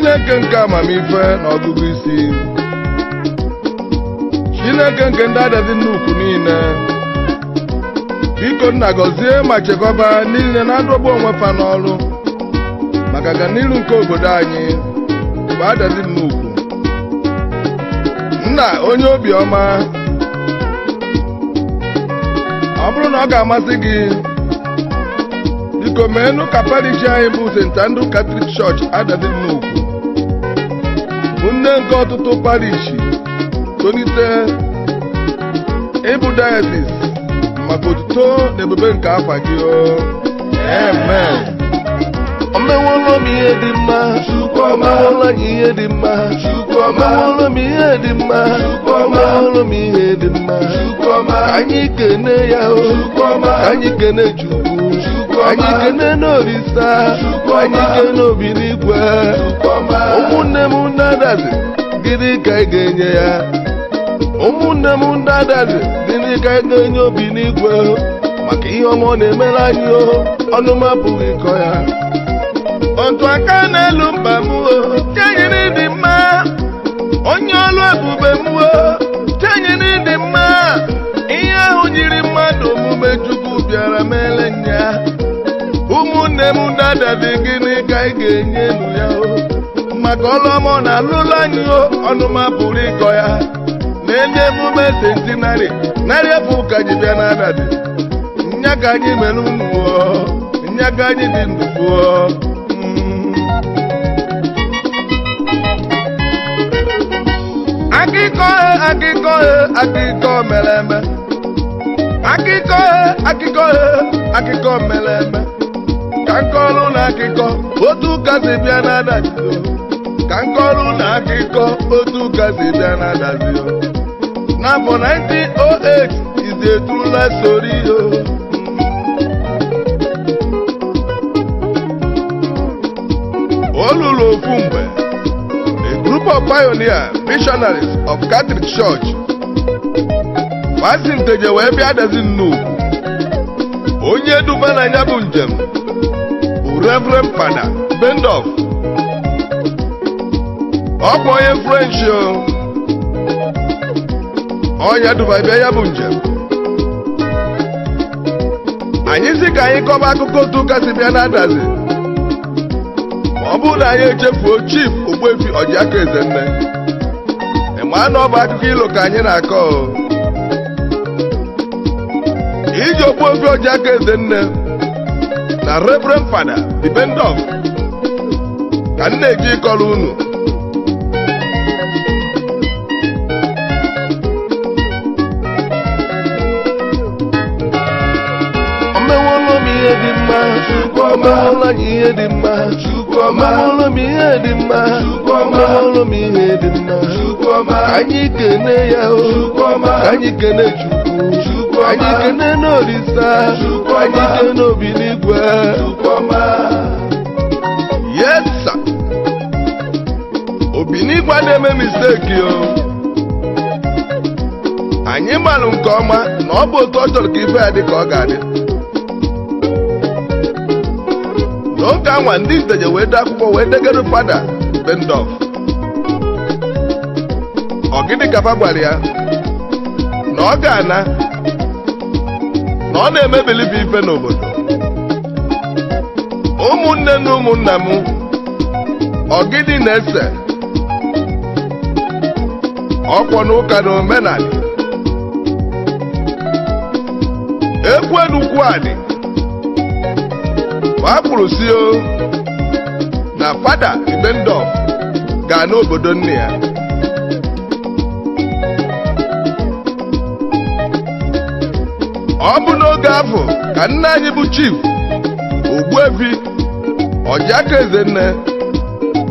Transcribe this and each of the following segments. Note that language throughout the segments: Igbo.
Chineke nke amamife na ọgụgụ isi, Chineke nke ndị Adazi Nnukwu niile, biko nna, gọzie ma chekwaba niile na-adọgbu onwe fa n'ọrụ maka aganiru nke obodo anyị bụ Adazi Nnukwu. Nna onye obiọma, ọ bụrụ na ọ ga-amasị gị, biko meenụ ka parish anyị bụ St. Andrew Catholic Church, Adazi Nnukwu, bụ nne nke ọtụtụ parish, tolite ịbụ diocese maka otuto na ebube nke afa gị o. Amen. Omewolo m ihe dị mma, omewolo anyị ihe dị mma, omewolo m ihe dị mma, omewolo m ihe dị mma. Ka anyị kene ya o, ka anyị kene Chukwu, anyị kene n'Olisa, anyị kene obi n'igwe. Ụmụnne m ndị Adazi, gịnị ka ị ga-enye ya? Ụmụnne m ndị Adazi, gịnị ka ị ga-enye obi n'igwe maka ihe ọma ọ na-emere anyị o? Ọnụ m apụghị ịkọ ya. Otu aka n'elu mba m o, chenyere dị mma, onye ọlụ ebube m o, chenyere dị mma. Ihe ahụ nyiri mmadụ omume, Chukwu bịara mere nya. Ụmụnne m Adazi, gịnị ka ị ga-enye elu ya o maka ọlụ ọma ọ na-alụlụ anyị o? Ọnụ m apụrụ ịkọ ya. Na-enye emume centenary, 100 afọ ụka ji bịa na Adazi nya, ka anyị mere unu o, nya ka anyị dị ndụ pụọ. Akụkọ, akụkọ, akụkọ mere eme, akụkọ, akụkọ, akụkọ mere eme, ka nkọrụ na akụkọ otu ụka si bịa na Adazi o. Ka nkọrụ na akụkọ otu ụka si bịa na Adazi o. N'afọ 1908 is a true life story o. O luru ofu mgbe, a group of pioneer missionaries of Catholic Church Pasi Nteje wee bịa Adazi Nnukwu. Onye duba na ya bụ njem bụ Reverend Fada Bendof. Ọ bụ onye French o. Ọnya duba bịa ya bụ njem. Anyị si ka anyị kọba akụkọ otu ụka si bịa na Adazi, ma ọ bụrụ na anyị echefuo Chief Ogbuefi Ọjịaka Ezenne. Ị maa na ọ bụ akụkọ ilo ka anyị na-akọ o. Iji Ogbuefi Ọjịaka Ezenne na Reverend Fada Dibendorf ka m na-eji ịkọrọ unu. Omewolo m ihe dị mma, omewolo anyị ihe dị mma, omewolo m ihe dị mma, omewolo m ihe dị mma. Ka anyị kene ya o, ka anyị kene Chukwu, anyị kene n'Olisa, anyị kene obi n'igwe. Yes sir. Obinigwe na-eme mistake o. Anyị malụ nke ọma na ọ bụ otu ọ chọrọ ka ife ya dị ka ọ ga-adị. N'oge anwa, ndị Nteje wee dee akwụkwọ wee degere Fada Bendof. Ọ gịnị ka fa gwara ya? Na ọ ga-ana, na ọ na-emebilife ife n'obodo. Ụmụnne na ụmụnna m, ọ gịnị na-ese ọkwọ n'ụka na omenala ekwenukwu anị ma kwuru si o na Fada Ibendorf gaa n'obodo nne ya. Ọ bụ n'oge afọ ka nna anyị bụ Chief Ogbuefi Ọjịaka Ezenne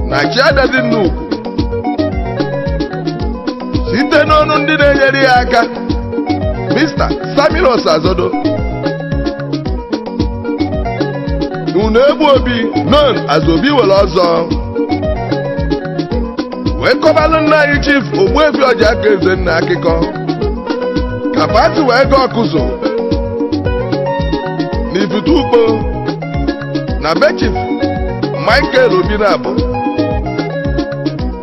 na Chiadazi Nnukwu, site n'ọnụ ndị na-enyere ya aka, Mr. Samuel Azodo Unu Egbu Obi, known as Obi were ọzọ, wee kọbalụ nna anyị Chief Ogbuefi Ọjịaka Ezenna akụkọ ka pati wee gaa ọkụzụ na Ifite Ukpo na be Chief Michael Obi na-abụ.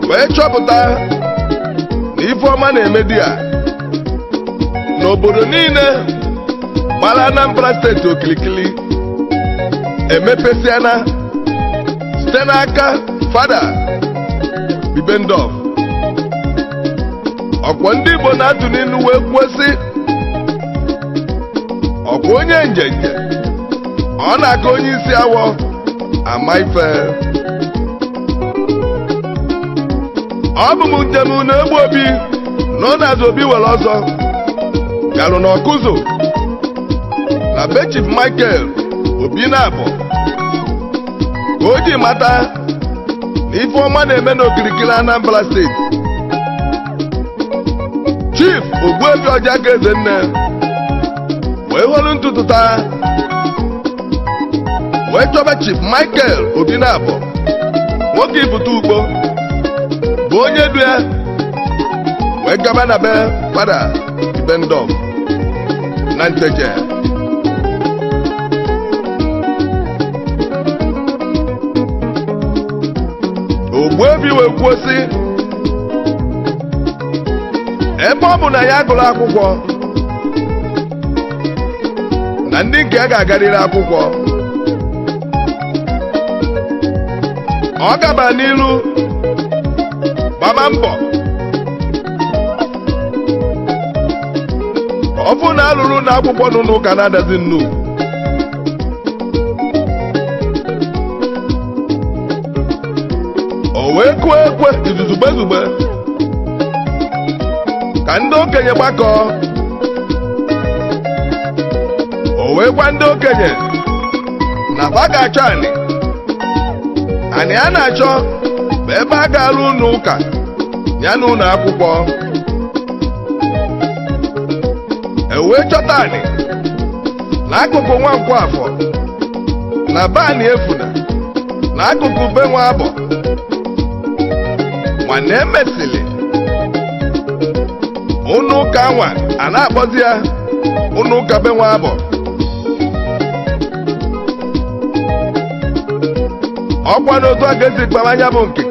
Wee chọpụta na ife ọma na-eme di ya n'obodo niile gbara Anambra Steeti okilikili emepesiana site n'aka Fada Bibendorf. Ọkwọ ndị Igbo na-atụ n'ilu wee kwuo sị, ọkwa onye njenje ọ na-aka onye isi awọ ama ife. Ọ bụ m njem na-egbu obi na ọ na-azụ obi were ọzọ garụ n'Ọkụzụ na be Chief Michael Obi na-abụ ka o ji mata na ife ọma na-eme n'okirikiri Anambra Steeti. Chief Ogbuefi Ọjaka Ezenna wee hụrụ ntụtụ taa wee chọba Chief Michael Obi na-abụ, nwoke ibute ugbo bụ onye du ya wee gaba na be Fada Bibendorf na Nteje. Ogbuefi wee kwuo sị, ebe ọ bụ na ya gụrụ akwụkwọ na ndị nke ya ga-agarịrị akwụkwọ, ọ gaba n'ilu gbaba mbọ ọ bụ na alụrụ na akwụkwọ n'ụlọ ụka na-adazi nnukwu. O wee kụọ ekwe izuzugbe zugbe ka ndị okenye gbakọọ. O wee gwa ndị okenye na fa ga-achọ anị, anị a na-achọ bụ ebe a ga-alụ ụlọ ụka ya na ụlọ akwụkwọ. E wee chọta anị n'akụkụ Nwankwọ Afọ na be anị Efuna n'akụkụ be nwa abọ. Mana emesịrị ụlọ ụka nwa a na-akpọzi ya ụlọ ụka be nwa abọ. Ọkwa n'otu a ga-esi kpara anya bụ nke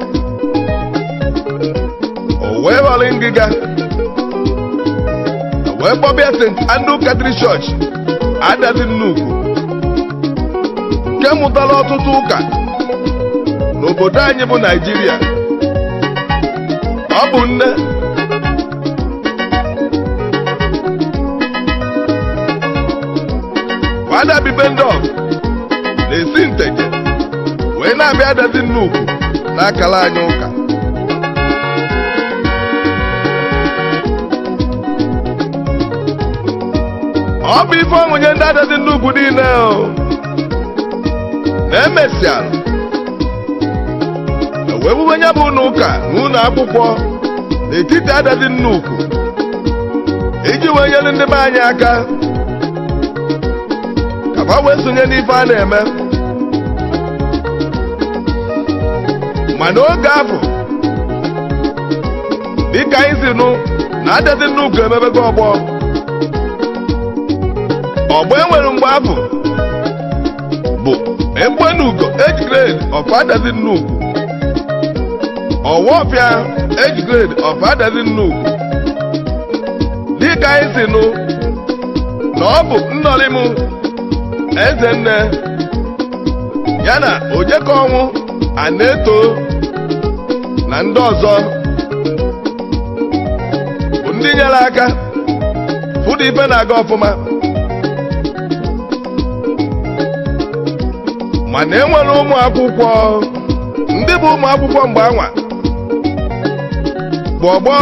o wee ghọrọ ngịga wee kpọbịa St. Andrew Catholic Church Adazi Nnukwu, nke mụtara ọtụtụ ụka n'obodo anyị bụ Naịjirịa. Ọ bụ nne Fada Bibendorf na-esi Nteje wee na-abịa Adazi Nnukwu n'akara anyị ụka. Ọ bụ ife ọṅụ nye ndị Adazi Nnukwu niile o na emesịara wee wuwe ya bụ ụlọ ụka na ụlọ akwụkwọ n'etiti Adazi Nnukwu iji wee nyere ndị be anyị aka ka fa wee sonye n'ife a na-eme. Mana oge ahụ, dịka anyị si nụ na Adazi Nnukwu emebego ọgbọ ọgbọ enwere mgbe afọ bụ Egbenugo age grade of Adazi Nnukwu, Ọwọfịa age grade of Adazi Nnukwu. Dịka anyị si nụ na ọ bụ Nnọlim Ezenne ya na Ojekọnwụ Aneto na ndị ọzọ bụ ndị nyere aka fụdụ ife na-aga ọfụma. Mana enwere ụmụ akwụkwọ ndị bụ ụmụ akwụkwọ mgbe anwa bụ ọgbọ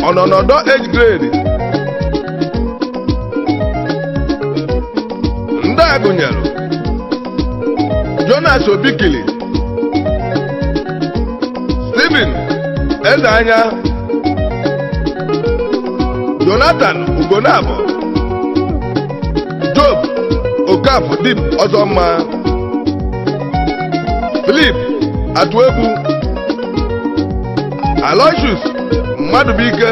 ọnọnọdọ age grade. Ndị a gụnyere Jonas Obikili, Stephen Ezeanya, Jonathan Ugonabo, Job Okafor Dim Ọzọmma, Philip Atuegbu, Aloysius Mmadụbụike,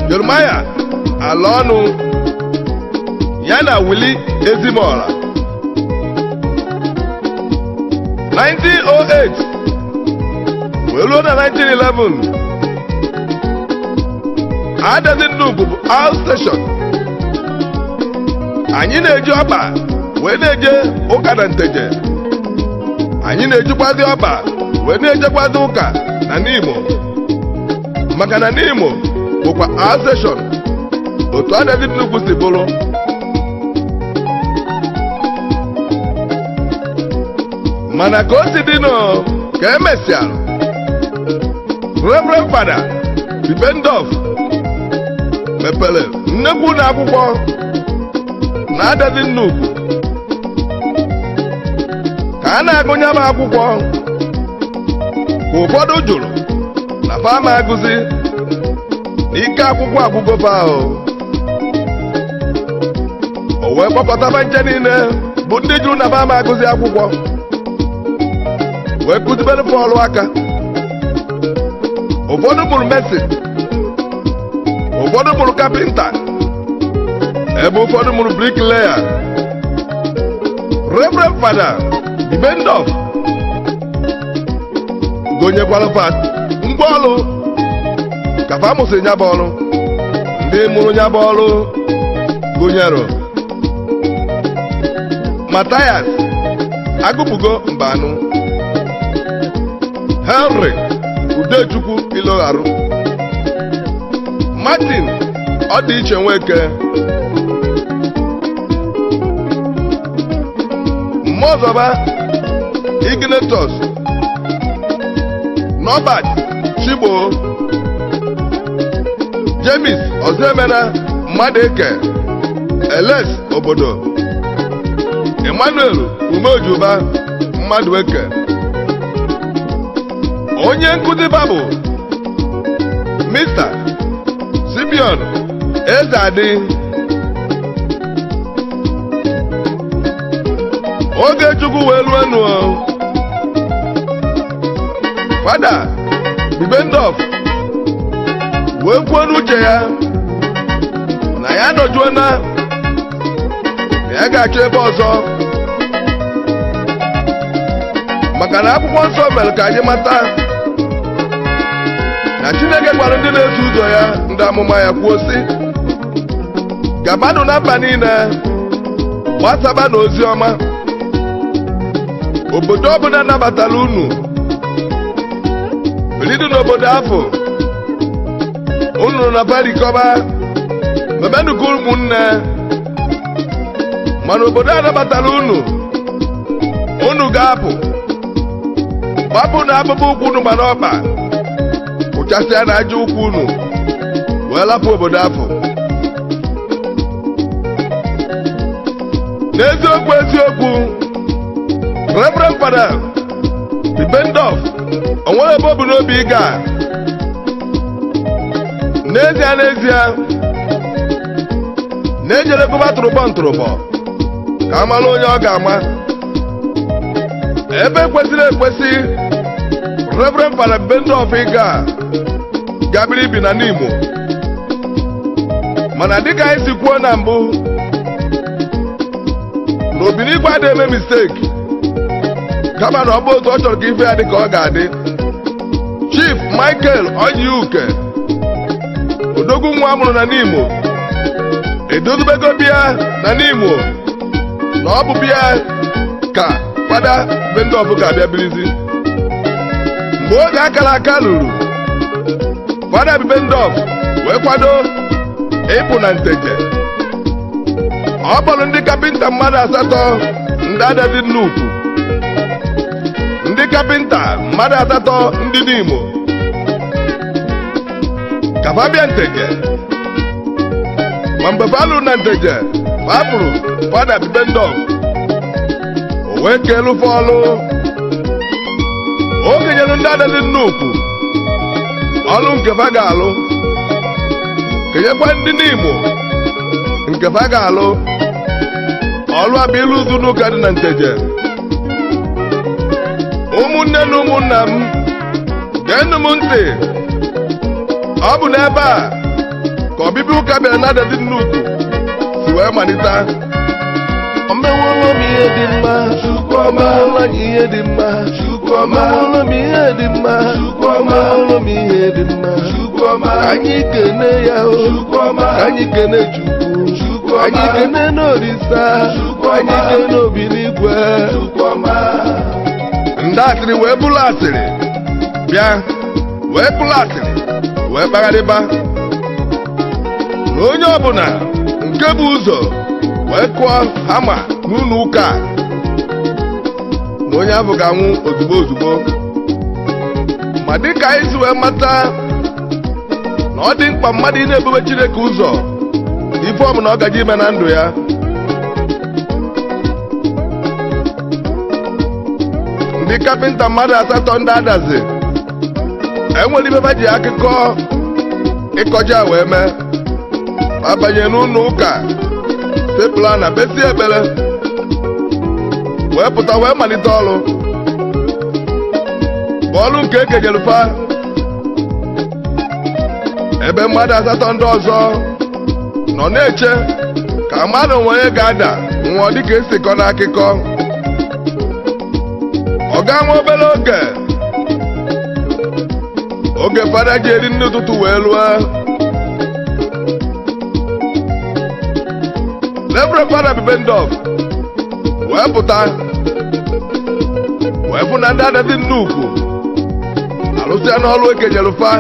Jeremiah Alọnụ ya na Willie Ezimora. 1908 Wee ruo na 1911, Adazi Nnukwu bụ out station. Anyị na-eji ọkpa wee na-eje ụka na Nteje. Anyị na-ejikwazi ọkpa wee na-ejekwazi ụka na N'Imo, maka na N'Imo bụkwa out station otu Adazi Nnukwu si bụrụ. Mana ka o si dị nụ, ka emesịalụ, Reverend Fada Bibendorf mepere nnekwu ụlọ akwụkwọ na Adazi Nnukwu ka a na-agụnye m akwụkwọ, ka ụfọdụ jụrụ na fama agụzi na ike akwụkwọ agwụgofe ahụ. O wee kpọkọtaba nche niile bụ ndị jụrụ na fama agụzi akwụkwọ, wee kụzibere fa ọrụ aka. Ụfọdụ mụrụ mason, ụfọdụ mụrụ carpenter, ebe ụfọdụ mụrụ bricklayer. Reverend Fada Bibendorf gonyekwara fa ngwaọrụ ka fa mụsịrị ya bụ ọrụ. Ndị mụrụ ya bụ ọrụ gụnyere Matthias Agụpụgo Mbanụ, Henry Udechukwu Ilogharụ, Martin Ọdịiche Nweke, Mmụọzọba Ignatius, Norbert Chigbo, James Ozemena Mmadụeke, Eles Obodo, Emmanuel Umeojuba Mmadụeke. Onye nkụzi babụ Mr. Simeon Ezeadị. Oge Chukwu wee lụọ enu, Fada Bibendorf wee kwuo n'uche ya na ya nọjuo na ya ga-achọ ebe ọzọ, maka na akwụkwọ nsọ mere ka anyị mata na Chineke gwara ndị na-eso ụzọ ya, ndị amụma ya, kwuo sị, gabanụ na mba niile gbasaba na ozi ọma. Obodo ọbụla nabatara unu, bilidu n'obodo afọ unu na parikọba mebenụka ụmụnne. Mana obodo a nabatara unu, unu ga-apụ gbapụ na akpụkpọ ụkwụ unu gbara ọkpa kụchasịa na aja ụkwụ unu wee lapụ obodo afọ. N'eziokwu eziokwu, Reverend Fada Bibendorf o nwere ebe ọ bụ n'obi ịga. N'ezie n'ezie, na-ejere gụba tụrụbọ ntụrụbọ ka a mara onye ọ ga-ama ebe kwesịrị ekwesị. Reverend Fada Bibendorf ịga gabiri ibi na N'Imo, mana dịka anyị si kwuo na mbụ na Obinigwe adịghị eme mistake, kama na ọ bụ otu ọ chọrọ ka ife ya dị ka ọ ga-adị. Chief Michael Onyiuke, odogwu nwa amụrụ na N'Imo, edozibego bịa na N'Imo na ọ bụ bịa ka Fada Bibendorf ga-abịa birizi. Mgbe oge akara aka ruru, Fada Bibendorf wee kwado ịpụ na Nteje. Ọ kpọrọ ndị carpenter mmadụ 8 ndị Adazi Nnukwu, ndị carpenter mmadụ 8 ndị N'Imo, ka fa bịa Nteje. Ma mgbe fa lụrụ na Nteje, fa pụrụ Fada Bibendorf, o wee keelu fa ọlụ. O kenyere ndị Adazi Nnukwu ọlụ nke fa ga-alụ, kenyekwa ndị N'Imo nke fa ga-alụ. Ọlụ abịa ịlụ ụzụ n'ụka dị na Nteje. Ụmụnne na ụmụnna m, geenụ m ntị. Ọ bụ n'ebe a ka ọbịbịa ụka bịara na Adazi Nnukwu si wee malite. Omewolo m ihe. ihe dị mma. Omewolo anyị ihe dị mma. Omewolo m ihe dị mma. Omewolo m ihe dị mma. Anyị kene ya o. Anyị kene Chukwu. Anyị kene n'Orisa. Anyị kene obi n'igwe. Ndị asịrị wee bụrụ asịrị bịa, wee bụrụ asịrị wee kpagharịba na onye ọbụla nke bụ ụzọ wee kụọ hama n'ụlọ ụka a, na onye ahụ ga-anwụ ozugbo ozugbo. Ma dịka anyị si wee mata na ọ dị mkpa mmadụ ị na-ebube Chineke ụzọ ife ọbụla ọ gaji ime na ndụ ya, ndị kapịnta mmadụ 8 ndị Adazi enwere ibe ji akụkọ ịkọja wee mee, abanye n'ụlọ ụka sepụla na besi ekpere wee pụta wee malite ọrụ bụ ọrụ nke ekejerufa, ebe mmadụ 8 ndị ọzọ nọ na-eche ka mmadụ nwee ga-ada nwụọ dịka esi kọ n'akụkọ. Ọ ga nwa obere oge, oge fada ji eri nri ụtụtụ wee lụọ, Reverend Fada Bibendorf wee pụta wee fụ na ndị Adazi Nnukwu alụsịa n'ọrụ ekenyerufa.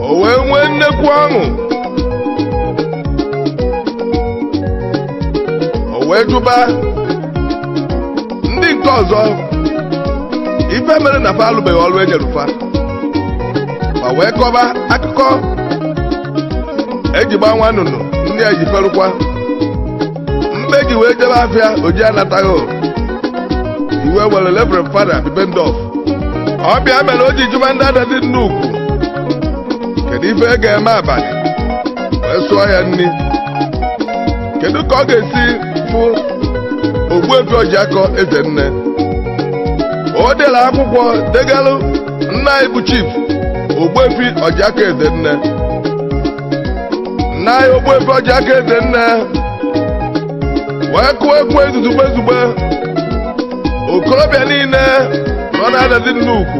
O wee nwee nnekwu ọṅụ, o wee jụba ndị nke ọzọ ife mere na fa alụbeghị ọrụ enyerufa, ma wee kọba akụkọ eji gba nwa nnụnụ ndị eji ferukwa mgbe ji wee jebe afịa oji anataghị iwe were Reverend Fada Bibendorf. Ọbịa mere o ji jụba ndị Adazi Nnukwu kedu ife e ga-eme abalị wee sụọ ya nri, kedu ka ọ ga-esi fụ Ogbuefi Ojiakọ eze nne. O dere akwụkwọ degalụ nna anyị bụ Chief Ogbuefi Ojiakọ eze nne. Nna anyị Ogbuefi Ojiakọ eze nne wee kụọ ekwe zuzugbe zugbe. Okorobịa niile nọ na-Adazi Nnukwu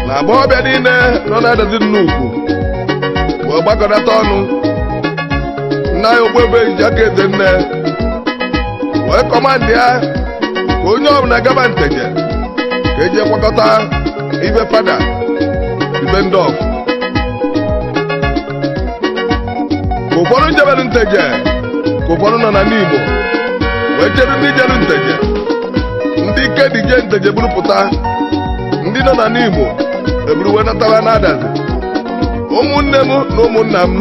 na agbọghọbịa niile nọ na-Adazi Nnukwu wee gbakọnata ọnụ. Nna anyị Ogbuefi Ojiakọ eze nne wee kọmandị ya ka onye ọbụla gaba Nteje ka eji kwakọta ibe Fada Bibendorf. Ka ụfọdụ jebere Nteje, ka ụfọdụ nọ na n'Igbo wee chere ndị jere Nteje, ndị ike dị je Nteje buru pụta, ndị nọ na n'Igbo eburu wee natara n'Adazi. Ụmụnne m na ụmụnna m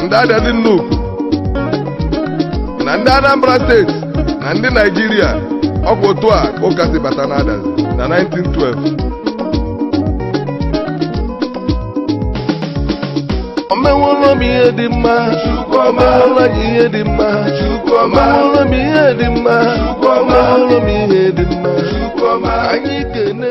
ndị Adazi Nnukwu na ndị Anambra steeti na ndị Naijiria, ọ bụ otu a ka ụka si bata n'Adazi na 1912. Omewolo m ihe dị mma. Omewolo anyị ihe dị mma. Omewolo m ihe dị mma. Omewolo m ihe dị mma. Anyị kene.